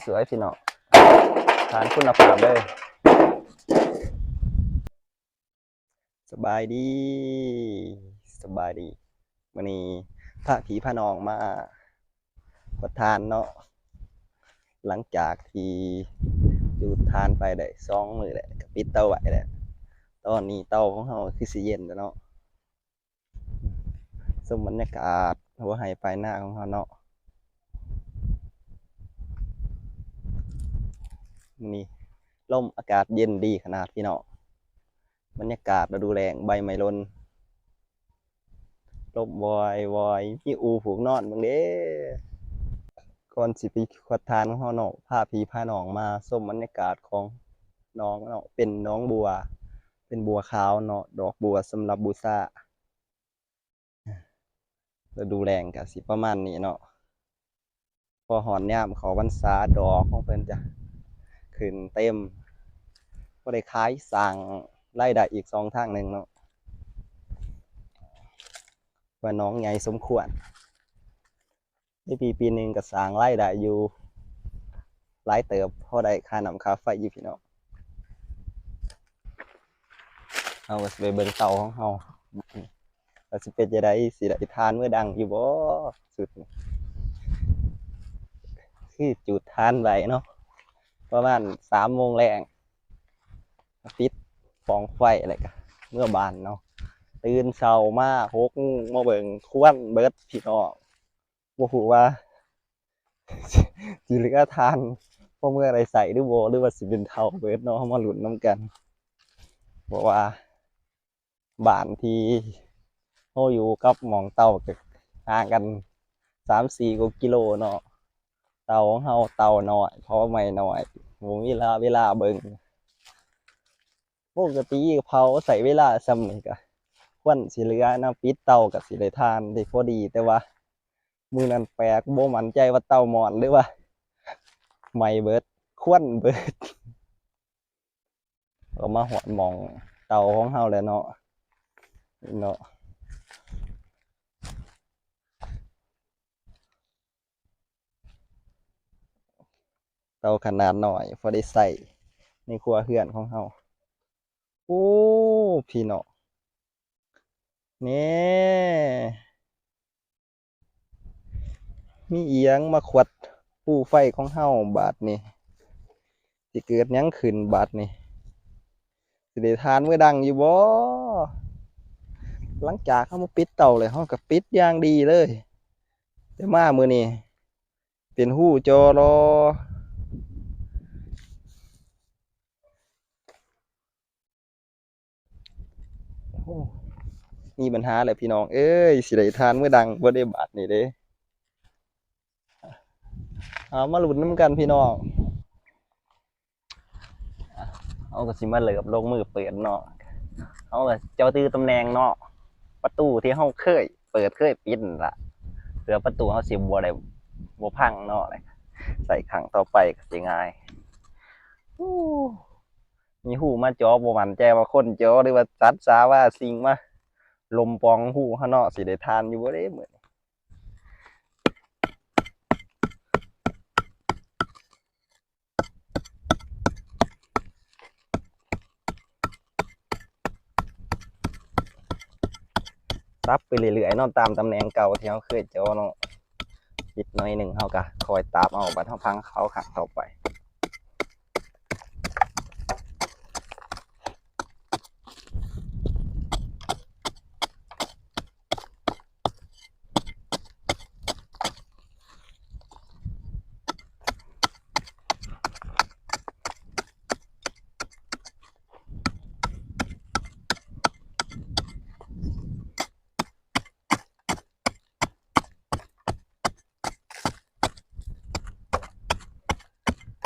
ສວຍໆ ພີ່ນ້ອງ ທານຄຸນນະພາບເດີ. ສະບາຍດີ ສະບາຍດີ ມື້ນີ້ພາພີ່ພານ້ອງມາ ກວດທານເນາະ ຫຼັງຈາກທີ່ຈູດທານໄປໄດ້ສອງມື້ແລ້ວ ກໍປິດເຕົາໄວ້ແລ້ວ. ຕອນນີ້ເຕົາຂອງເຮົາຄືຊິເຢັນແລ້ວເນາະ. ຊົມບັນຍາກາດຫົວໄຮ່ປາຍນາຂອງເຮົາເນາະ. ມື້ນີ້ລົມອາກາດເຢັນດີຂະໜາດ ພີ່ນ້ອງ. ບັນຍາກາດລະດູແລ້ງ ໃບໄມ້ຫຼົ່ນ ລົມວອຍໆ ມີອູ້ຜູກນອນເບິ່ງເດ້. ກ່ອນຊິໄປກວດທານຂອງເຮົາເນາະ ພາພີ່ພານ້ອງມາຊົມບັນຍາກາດຂອງໜອງເນາະ ເປັນໜອງບົວ ເປັນບົວຂາວເນາະ ດອກບົວສຳລັບບູຊາ. ລະດູແລ້ງກະຊິປະມານນີ້ເນາະ. ພໍຮອດຍາມເຂົ້າພັນສາ ດອກຂອງເພິ່ນຈະຂຶ້ນເຕັມ ພໍໄດ້ຂາຍ ສ້າງລາຍໄດ້ອີກຊ່ອງທາງໜຶ່ງເນາະ. ວ່າໜອງໃຫຍ່ສົມຄວນ ໃນປີ ປີໜຶ່ງກໍສ້າງລາຍໄດ້ຢູ່ຫຼາຍເຕີບ ພໍໄດ້ຄ່ານ້ຳຄ່າໄຟຢູ່ ພີ່ນ້ອງ. ເຮົາກໍຊິໄປເບິ່ງເຕົາຂອງເຮົາ ວ່າຊິເປັນຈັ່ງໃດ ຊິໄດ້ທານມື້ດັງຢູ່ບໍ່. ສຸດນີ້ຄືຈູດທານໄວ້ເນາະ ປະມານສາມໂມງແລງ ປິດປ່ອງໄຟແລ້ວກະເມືອບ້ານເນາະ. ຕື່ນເຊົ້າມາຫົກໂມງ ມາເບິ່ງຄວັນເບິດ ພີ່ນ້ອງ. ບໍ່ຮູ້ວ່າຊິເຫຼືອທານພໍເມືອໄດ້ໃຊ້ຫຼືບໍ່ ຫຼືວ່າຊິເປັນເຖົ້າເບິດເນາະ. ເຮົາມາລຸ້ນນຳກັນ ເພາະວ່າບ້ານທີ່ເຮົາຢູ່ກັບໝ່ອງເຕົາກໍຫ່າງກັນສາມສີ່ກວ່າກິໂລເນາະ. ເຕົາຂອງເຮົາເຕົານ້ອຍ ເຜົາໄມ້ນ້ອຍ ບໍ່ມີເວລາ ເວລາເບິ່ງ. ປົກກະຕິເຜົາໃຊ້ເວລາສ່ຳນີ້ກະຄວັນຊິເຫຼືອນະ ປິດເຕົາກະຊິໄດ້ທານໄດ້ພໍດີ ແຕ່ວ່າມື້ນັ້ນແປກ ບໍ່ໝັ້ນໃຈວ່າເຕົາມອດ ຫຼືວ່າໄໝ້ເບິດ ຄວັນເບິດ. ກໍມາຮອດໝ່ອງເຕົາຂອງເຮົາແລ້ວເນາະ ເນາະ. ເຕົາຂະໜາດນ້ອຍ ພໍໄດ້ໃຊ້ໃນຄົວເຮືອນຂອງເຮົາ. ໂອ້ ພີ່ນ້ອງ ແນ່ ມີອີ່ຫຍັງມາຂວັດພູໄຟຂອງເຮົາບາດນີ້? ຊິເກີດຫຍັງຂຶ້ນບາດນີ້? ຊິໄດ້ທານມື້ດັງຢູ່ບໍ່? ຫຼັງຈາກເຮົາມາປິດເຕົາແລ້ວ ເຮົາກໍປິດຢ່າງດີເລີຍ ແຕ່ມາມື້ນີ້ເປັນຮູຈໍລໍ. ໂອ້ ມີບັນຫາແລ້ວພີ່ນ້ອງເອີຍ ຊິໄດ້ທານມື້ດັງບໍ່ເດ້ບາດນີ້ເດ້. ເອົາມາລຸ້ນນຳກັນພີ່ນ້ອງ. ເຮົາກໍຊິມາເລີ່ມລົງມືເປີດເນາະ. ເຮົາກໍເຈົ້າຈື່ຕຳແໜ່ງເນາະ ປະຕູທີ່ເຮົາເຄີຍເປີດເຄີຍປິດນັ້ນລະ ເພື່ອປະຕູເຮົາຊິບໍ່ໄດ້ ບໍ່ພັງເນາະ. ໃສ່ຄັ້ງຕໍ່ໄປກໍຊິງ່າຍ. ໂອ້ ມີຮູມາເຈາະ ບໍ່ໝັ້ນໃຈວ່າຄົນເຈາະ ຫຼືວ່າສັດສາວາສິ່ງມາລົມປ່ອງຮູເຮົາເນາະ ຊິໄດ້ທານຢູ່ບໍ່ເດ້ມື້ນີ້. ສັບໄປເລື້ອຍໆເນາະ ຕາມຕຳແໜ່ງເກົ່າທີ່ເຮົາເຄີຍເຈາະເນາະ. ປິດໜ້ອຍໜຶ່ງ ເຮົາກໍຄ່ອຍຕາບເອົາ ບັດເຮົາພັງເຂົ້າຄັ້ງຕໍ່ໄປ. ໂ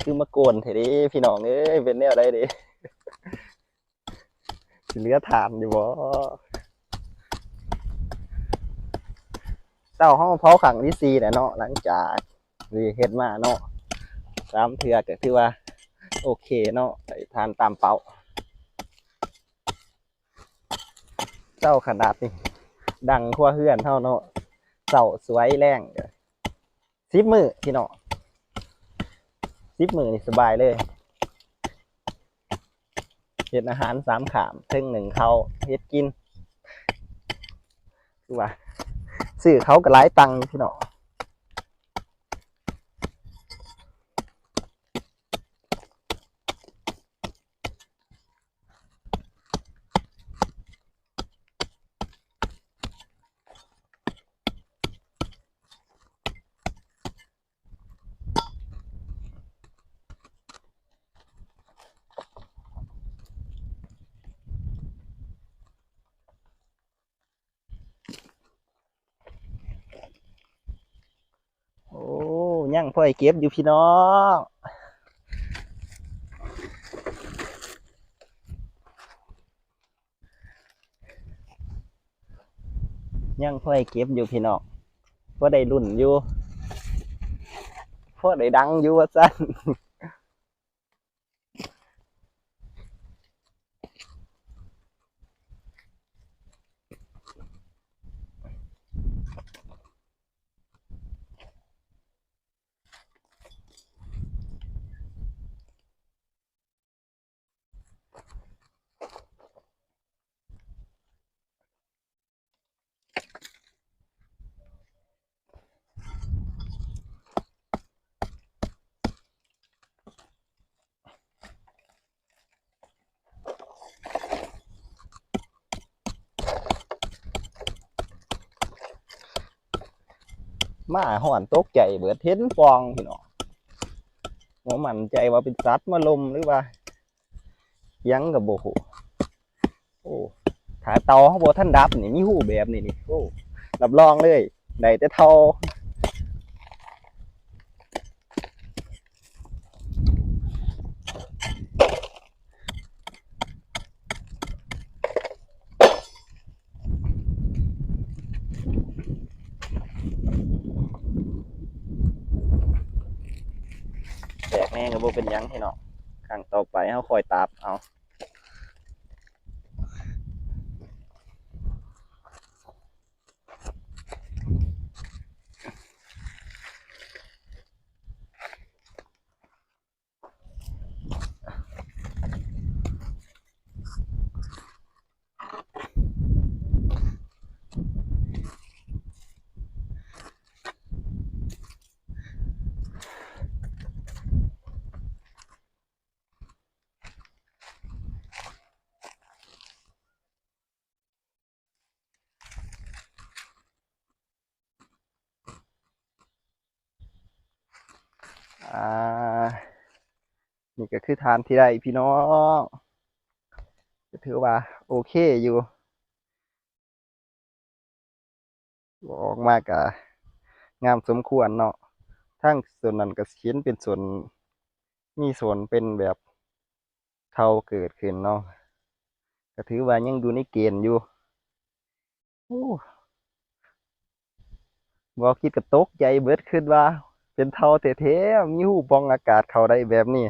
ຄືມາໂກນແທ້ເດ້ພີ່ນ້ອງເອີຍ ເປັນແນວໃດເດ້ ຊິເຫຼືອຖານຢູ່ບໍ່? ເຈົ້າ ເຮົາເຜົາຄັ້ງທີສີ່ແລ້ວເນາະ ຫຼັງຈາກທີ່ເຮັດມາເນາະ ສາມເທື່ອ ກໍຖືວ່າໂອເຄເນາະ ໄດ້ຖານຕາມເປົ້າ. ເຊົ້າຂະໜາດນີ້ ດັງກວ່າເຮືອນເຮົາເນາະ ເຊົ້າສວຍແລງ ສິບມື້ພີ່ນ້ອງ ສິບມື້ນີ້ສະບາຍເລີຍ ເຮັດອາຫານສາມຂ້າມ ເທິງໜຶ້ງເຂົ້າ ເຮັດກິນ ຄືວ່າຊື້ເຂົ້າກໍຫຼາຍຕັງຢູ່ພີ່ນ້ອງ. ໂອ້ ຍັງພໍໄດ້ເກັບຢູ່ພີ່ນ້ອງ ຍັງພໍໄດ້ເກັບຢູ່ພີ່ນ້ອງ ພໍໄດ້ລຸ້ນຢູ່ ພໍໄດ້ດັງຢູ່ວ່າຊັ້ນ. ມາຮອດຕົກໃຈເບີດ ເຫັນປ່ອງພີ່ນ້ອງ ບໍ່ໝັ້ນໃຈວ່າເປັນສັດມາລົມ ຫຼືວ່າຫຍັງກໍບໍ່ຮູ້. ໂອ້ ຖ້າເຕົາເຮົາບໍ່ທັນດັບນີ້ ມີຮູແບບນີ້ນີ້ ໂອ້ ຮັບຮອງເລີຍ ໄດ້ແຕ່ເຕົາ. ແຕກແດ່ກໍບໍ່ເປັນຫຍັງພີ່ນ້ອງ ຄັ້ງຕໍ່ໄປເຮົາຄ່ອຍຕາບເອົາ. ອ່າ ນີ້ກໍຄືຖານທີ່ໄດ້ພີ່ນ້ອງ ກໍຖືວ່າໂອເຄຢູ່ ອອກມາກະງາມສົມຄວນເນາະ ທາງໂຊນນັ້ນກະຊິເຫັນເປັນໂຊນ ມີໂຊນເປັນແບບເທົາເກີດຂຶ້ນເນາະ ກະຖືວ່າຍັງຢູ່ໃນເກນຢູ່. ໂອ້ ບໍ່ຄິດກະຕົກໃຈເບີດ ຄິດວ່າເປັນເທົາແທ້ໆ ມີຮູປ່ອງອາກາດເຂົ້າໄດ້ແບບນີ້.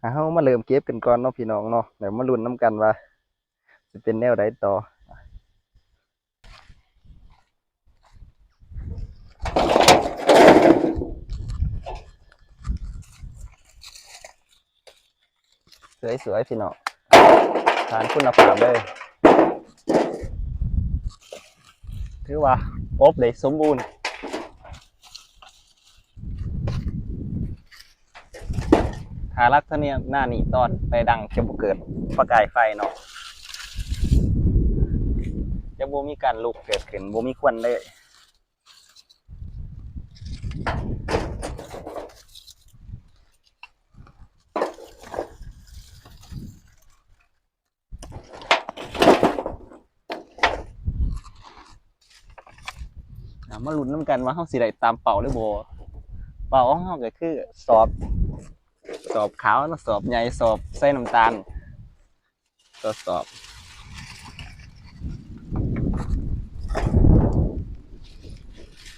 ອ່າ ເຮົາມາເລີ່ມເກັບກັນກ່ອນເນາະພີ່ນ້ອງເນາະ ແລ້ວມາລຸ້ນນຳກັນວ່າຊິເປັນແນວໃດຕໍ່. ສວຍໆ ພີ່ນ້ອງ ຖານຄຸນນະພາບເລີຍ ຖືວ່າອົບໄດ້ສົມບູນ. ຖ້າລັກສະນະນີ້ຕອນໄຟດັງຈະບໍ່ເກີດປະກາຍໄຟເນາະ ຈະບໍ່ມີການລຸກເກີດຂຶ້ນ ບໍ່ມີຄວັນເລີຍ. ອ່າ ມາລຸ້ນນຳກັນວ່າເຮົາຊິໄດ້ຕາມເປົ້າຫຼືບໍ່. ເປົ້າຂອງເຮົາກໍຄືສອບ ສອບຂາວເນາະ ສອບໃຫຍ່ ສອບໃສ່ນ້ຳຕານ ກະສອບ.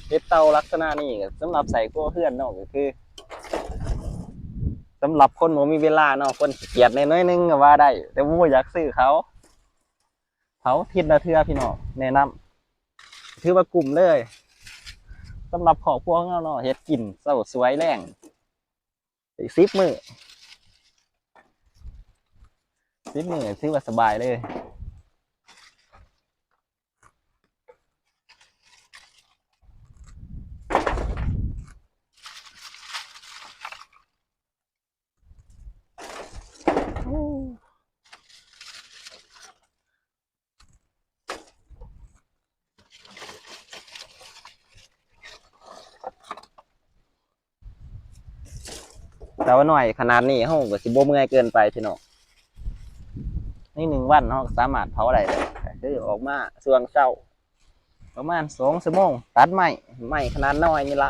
ເຮັດເຕົາລັກສະນະນີ້ກໍສຳລັບໃສ່ຄົວເຮືອນເນາະ ກໍຄືສຳລັບຄົນບໍ່ມີເວລາເນາະ ຄົນຂີ້ກຽດແດ່ໜ້ອຍໜຶ່ງກໍວ່າໄດ້ ແຕ່ບໍ່ຢາກຊື້ເຂົາ ເຜົາທິດລະເທື່ອພີ່ນ້ອງ ແນະນຳ ຖືວ່າກຸ້ມເລີຍ ສຳລັບຄອບຄົວຂອງເຮົາເນາະ ເຮັດກິນເຊົ້າສວຍແລງ ໄດ້ສິບມື້ ສິບມື້ຖືວ່າສະບາຍເລີຍ. ເຕົານ້ອຍຂະໜາດນີ້ເຮົາກໍຊິບໍ່ເມື່ອຍເກີນໄປພີ່ນ້ອງ ໃນໜຶ່ງວັນເຮົາກໍສາມາດເຜົາໄດ້ເລີຍ ກໍຄືອອກມາຊ່ວງເຊົ້າ ປະມານສອງຊົ່ວໂມງ ຕັດໄມ້ ໄມ້ຂະໜາດນ້ອຍນີ້ລະ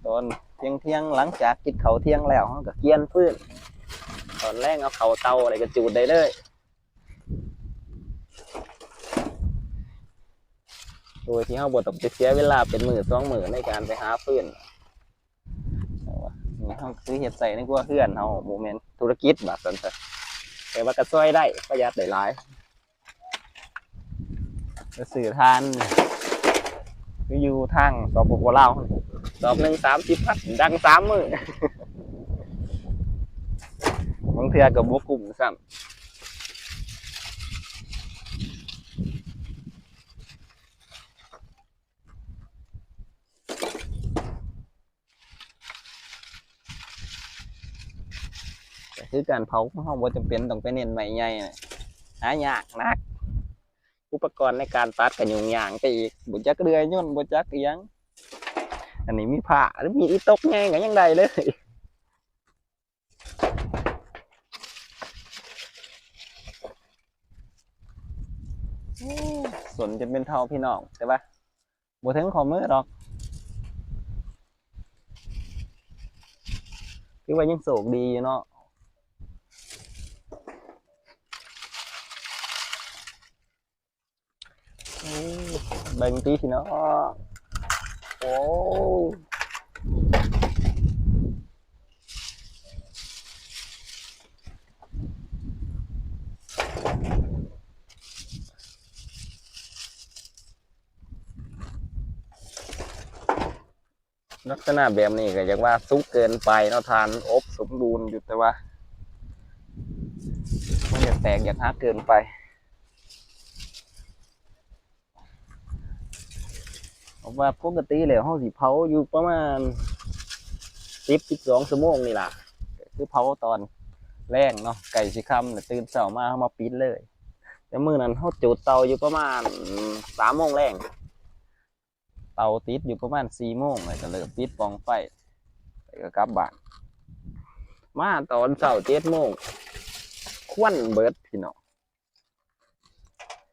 ຕອນທ່ຽງໆ ຫຼັງຈາກກິນເຂົ້າທ່ຽງແລ້ວ ເຮົາກໍກຽນຟືນ ຕອນແລງເອົາເຂົ້າເຕົາ ແລ້ວກໍຈູດໄດ້ເລີຍ ໂດຍທີ່ເຮົາບໍ່ຕ້ອງໄປເສຍເວລາເປັນມື້ສອງມື້ໃນການໄປຫາຟືນ. ເຮົາຄືເຮັດໃສ່ໃນຄົວເຮືອນເຮົາ ບໍ່ແມ່ນທຸລະກິດວ່າຊັ້ນຊະ ແຕ່ວ່າກໍຊ່ວຍໄດ້ ປະຢັດໄດ້ຫຼາຍ. ໄປຊື້ຖ່ານ ຄືຢູ່ທາງ ສປປ ລາວ ສອບໜຶ່ງສາມສິບພັນ ດັງສາມມື້ ບາງເທື່ອກໍບໍ່ກຸ້ມຊ້ຳ. ກໍຄືການເຜົາຂອງເຮົາບໍ່ຈຳເປັນຕ້ອງໄປເນັ້ນໄມ້ໃຫຍ່ ຫາຍາກໜັກ ອຸປະກອນໃນການຕັດກໍຫຍຸ້ງຍາກໄປອີກ ບໍ່ຈັກເລື່ອຍຍົນ ບໍ່ຈັກອີ່ຫຍັງ ອັນນີ້ມີພ້າ ມີອີ່ຕົກໃຫຍ່ກໍຍັງໄດ້ເລີຍ. ໂອ້ ສົນຈົນເປັນເທົ້າພີ່ນ້ອງ ແຕ່ວ່າບໍ່ເຖິງຂໍ້ມືດອກ ຖືວ່າຍັງໂຊກດີຢູ່ເນາະ. ໂອ້ ເບິ່ງຕິພີ່ນ້ອງ ໂອ້ ລັກສະນະແບບນີ້ກໍຢາກວ່າສຸກເກີນໄປເນາະ ຖ່ານອົບສົມບູນຢູ່ ແຕ່ວ່າມັນຢາກແຕກຢາກຫັກເກີນໄປ ເພາະວ່າປົກກະຕິແລ້ວເຮົາຊິເຜົາຢູ່ປະມານສິບ ສິບສອງຊົ່ວໂມງນີ້ລະ ກໍຄືເຜົາຕອນແລງເນາະ ໃກ້ຊິຄ່ຳແລ້ວ ຕື່ນເຊົ້າມາເຮົາມາປິດເລີຍ ແຕ່ມື້ນັ້ນເຮົາຈູດເຕົາຢູ່ປະມານສາມໂມງແລງ. ເຕົາຕິດຢູ່ປະມານສີ່ໂມງ ແລ້ວກໍເລີ່ມປິດປ່ອງໄຟ ແລ້ວກໍກັບບ້ານ ມາຕອນເຊົ້າເຈັດໂມງ ຄວັນເບິດພີ່ນ້ອງ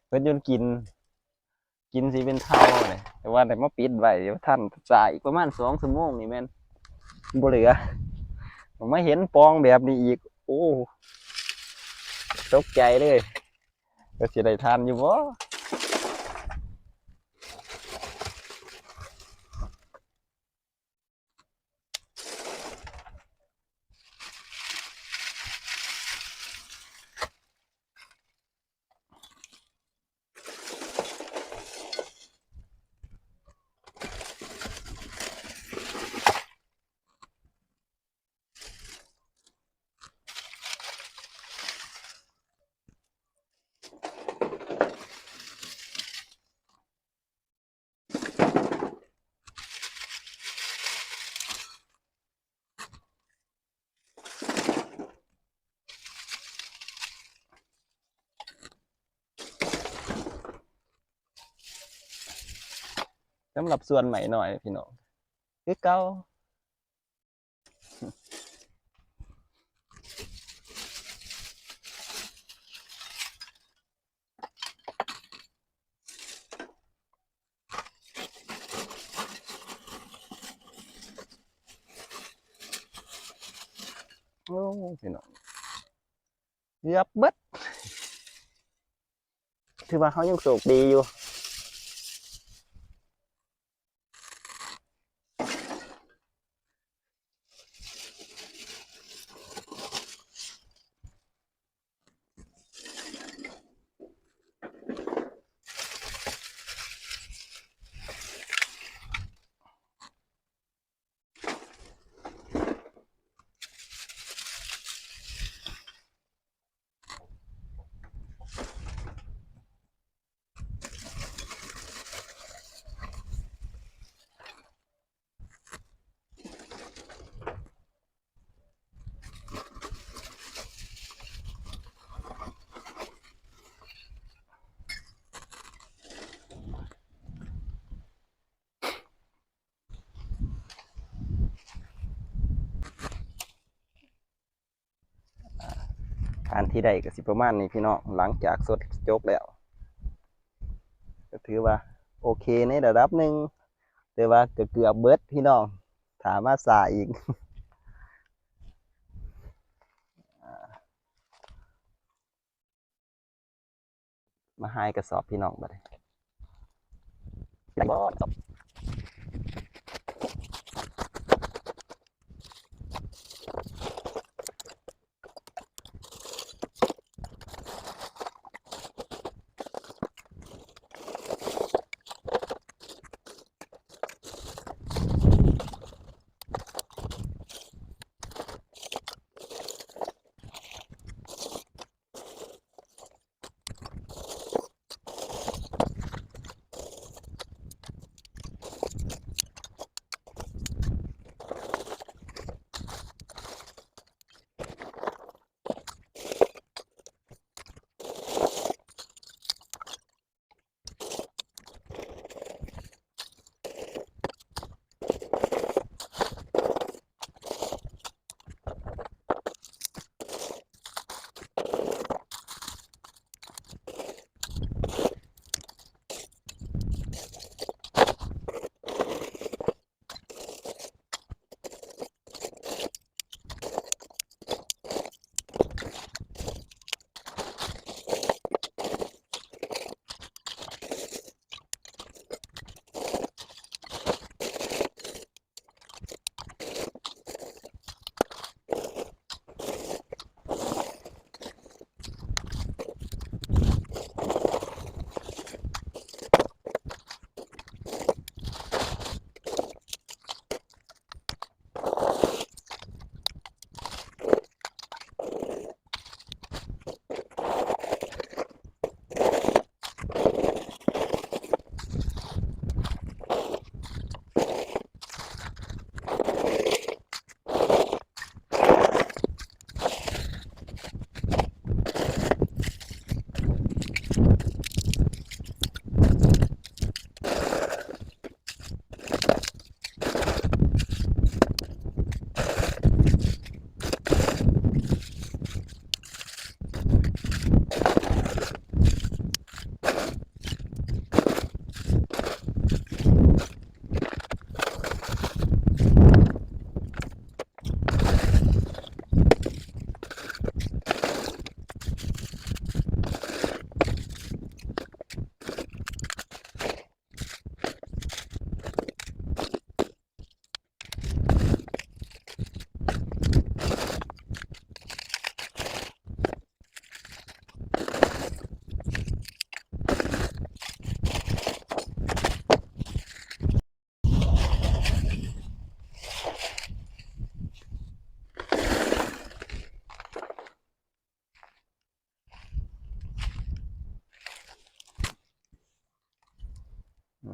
ເບິດຈົນກິນ ກິນຊິເປັນເທົ້າເລີຍ ແຕ່ວ່າໄດ້ມາປິດໄວ້ ບໍ່ທັນສາ ອີກປະມານສອງຊົ່ວໂມງນີ້ແມ່ນບໍ່ເຫຼືອ ມາເຫັນປ່ອງແບບນີ້ອີກ ໂອ້ ຕົກໃຈເລີຍ. ວ່າຊິໄດ້ຖ່ານຢູ່ບໍ່? ສຳລັບສ່ວນໄມ້ນ້ອຍພີ່ນ້ອງ ຄືເກົ່າ. ສ ພີ່ນ້ອງ ເກືອບເບິດ. ຖືວ່າເຮົາຍັງໂຊກດີຢູ່. ອ່າ ການທີ່ໄດ້ກໍຊິປະມານນີ້ພີ່ນ້ອງ, ຫຼັງຈາກສົດຈົກແລ້ວ ກໍຖືວ່າໂອເຄໃນລະດັບໜຶ່ງ, ແຕ່ວ່າກໍເກືອບເບິດພີ່ນ້ອງ, ຖ້າມາຊ້າອີກ. ມາຫາຍກະສອບພີ່ນ້ອງບັດນີ້ ໄດ້ບໍ່ກະສອບ.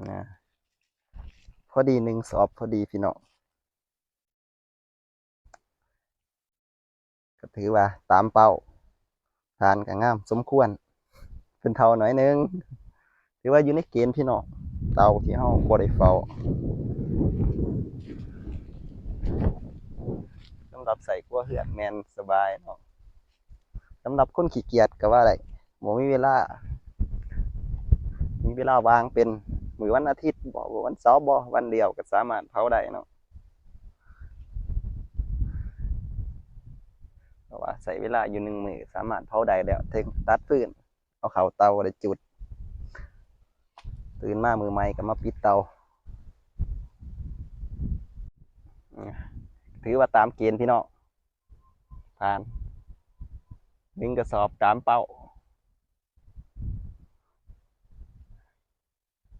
ນະ ພໍດີໜຶ່ງສອບພໍດີພີ່ນ້ອງ. ກໍຖືວ່າຕາມເປົ້າ, ຖານກໍງາມສົມຄວນ, ເພິ່ນເຖົ້າໜ້ອຍໜຶ່ງ, ຖືວ່າຢູ່ໃນເກນພີ່ນ້ອງ, ເຕົາທີ່ເຮົາບໍ່ໄດ້ເຝົ້າ. ສຳລັບໃສ່ຄົວເຮືອນແມ່ນສະບາຍເນາະ, ສຳລັບຄົນຂີ້ກຽດກໍວ່າໄດ້, ບໍ່ມີເວລາ, ມີເວລາວ່າງເປັນມື້ວັນອາທິດບໍ, ວັນເສົາບໍ, ວັນດຽວກໍສາມາດເຜົາໄດ້ເນາະ. ເພາະ ໃຊ້ເວລາຢູ່ໜຶ່ງມື້ ສາມາດເຜົາໄດ້ແລ້ວ ເຖິງຕັດຟືນ ເອົາເຂົ້າເຕົາ ແລ້ວຈຸດ ຕື່ນມາມື້ໃໝ່ກໍມາປິດເຕົາ. ອືມ ຖືວ່າຕາມເກນພີ່ນ້ອງ ຜ່ານ ໜຶ່ງກະສອບຕາມເປົ້າ.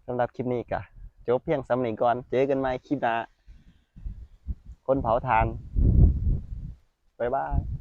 ສຳລັບຄລິບນີ້ກະຈົບພຽງສ່ຳນີ້ກ່ອນ ເຈີກັນໃໝ່ຄລິບໜ້າ ຄົນເຜົາຖ່ານ ບາຍບາຍ.